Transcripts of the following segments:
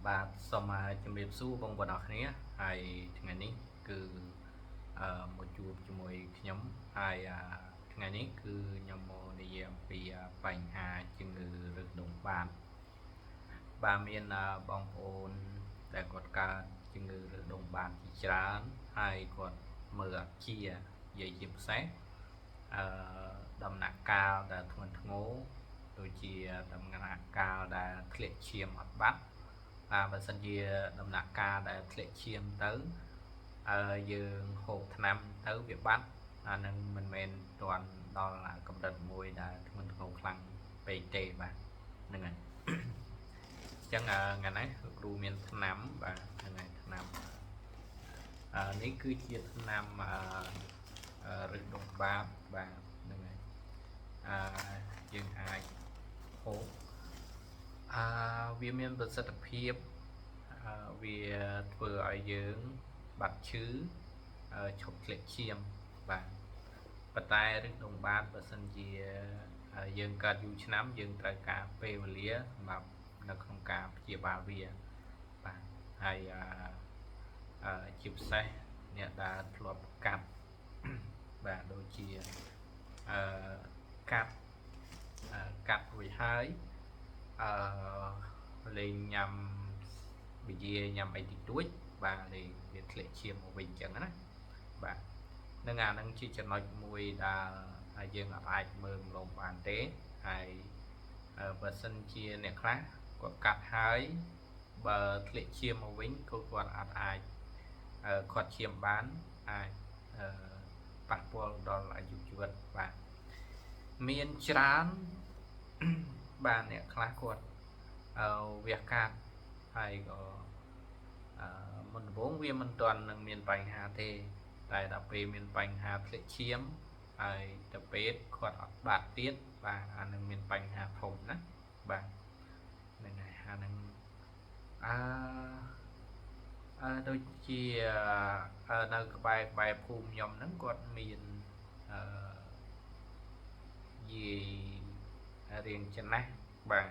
បាទសូមជំរាបសួរបងប្អូនអរគ្នាហើយថ្ងៃនេះគឺមកជួបជាមួយខ្ញុំហើយថ្ងៃនេះគឺខ្ញុំមកនិយាយអំពីបញ្ហាជំងឺឫសដុងបាតបាទមានបងប្អូនដែលគាត់កើតជំងឺឫសដុងបាតជាច្រើនហើយគាត់មើលអត់ជានិយាយជាពិសេសអឺដំណាក់កាលដែលធ្ងន់ធ្ងរដូចជាដំណាក់កាលដែលធ្លាក់ឈាមអត់បាត់ បាទបើសិនជាដំណាក់កាលដែលធ្លាក់ឈាមទៅអឺយើងហូបថ្នាំទៅវាបាត់អានឹងមិនមែនទាន់ដល់កម្រិតមួយដែលធ្ងន់ធ្ងរខ្លាំងពេកទេបាទហ្នឹងហើយអញ្ចឹងថ្ងៃនេះលោកគ្រូមានថ្នាំបាទហ្នឹងហើយថ្នាំនេះគឺជាថ្នាំឫសដុងបាតបាទហ្នឹងហើយអឺយើងអាចហូបវាមានប្រសិទ្ធភាពវាធ្វើឲ្យយើងបាត់ឈឺឈប់ធ្លាក់ឈាមបាទប៉ុន្តែឫសដុងបាតបើសិនជាយើងកើតយូរឆ្នាំយើងត្រូវការពេលវេលាសម្រាប់នៅក្នុងការព្យាបាលវាបាទហើយជាពិសេសអ្នកដែលធ្លាប់កាត់បាទដូចជាអឺកាត់កាត់រួចហើយអឺលេងញ៉ាំបយាញ៉ាំអីតិចតួចបាទលេងវាធ្លាក់ឈាមមកវិញអញ្ចឹងណាបាទនឹងអានឹងជាចំណុចមួយដែលយើងអាចមើលរំលងបានទេហើយបើសិនជាអ្នកខ្លះគាត់កាត់ហើយបើធ្លាក់ឈាមមកវិញក៏គាត់អាចអាចខាត់ឈាមបានអាចប៉ះពាល់ដល់អាយុជីវិតបាទមានច្រើនបាទអ្នកខ្លះគាត់វះកាត់ហើយក៏មុនដំបូងវាមិនទាន់នឹងមានបញ្ហាទេតែដល់ពេលមានបញ្ហាធ្លាក់ឈាមហើយទៅពេទ្យគាត់អត់បាត់ទៀតបាទអានឹងមានបញ្ហាធំណាបាទហ្នឹងហើយអានឹងអឺអឺដូចជានៅក្បែរក្បែរភូមិខ្ញុំហ្នឹងគាត់មានអឺយាយរៀងចំណាស់បាទ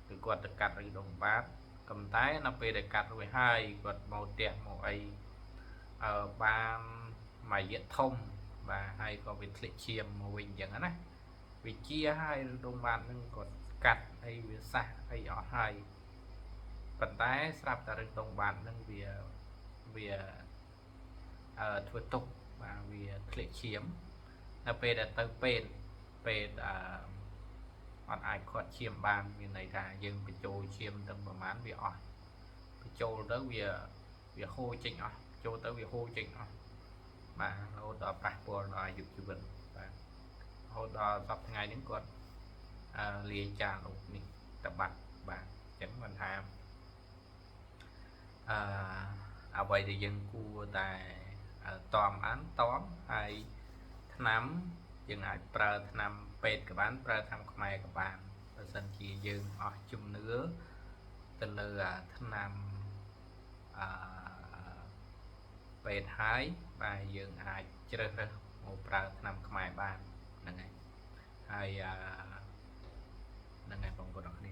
គឺគាត់ទៅកាត់ឫសដុងបាតក៏តែនៅពេលដែលកាត់រួចហើយគាត់មកផ្ទះមកអីបានមួយរយៈធំបាទហើយក៏វាធ្លាក់ឈាមមកវិញអញ្ចឹងណាវាជាហើយឫសដុងបាតនឹងគាត់កាត់អីវាសះអីអស់ហើយប៉ុន្តែស្រាប់តែឫសដុងបាតនឹងវាវាធ្វើទុកបាទវាធ្លាក់ឈាមនៅពេលដែលទៅពេទ្យពេទ្យអត់អាចខាត់ឈាមបានមានន័យថាយើងបញ្ចូលឈាមទាំងប្រមាណវាអស់បញ្ចូលទៅវាវាហូរចេញអស់ចូលទៅវាហូរចេញអស់បាទរហូតដល់ប៉ះពាល់ដល់អាយុជីវិតបាទរហូតដល់សប្តាហ៍ថ្ងៃនេះគាត់លាចាលោកនេះតបាត់បាទអញ្ចឹងមិនថាអឺអ្វីដែលយើងគួរតែតំអានតំហើយថ្នាំយើងអាចប្រើថ្នាំពេទ្យក៏បានប្រើថ្នាំខ្មែរក៏បានបើសិនជាយើងអស់ជំនឿទៅលើអាថ្នាំអឺពេទ្យហើយបាទយើងអាចជ្រើសរើសមកប្រើថ្នាំខ្មែរបានហ្នឹងហើយហើយហ្នឹងហើយបងប្អូនអរគ្នា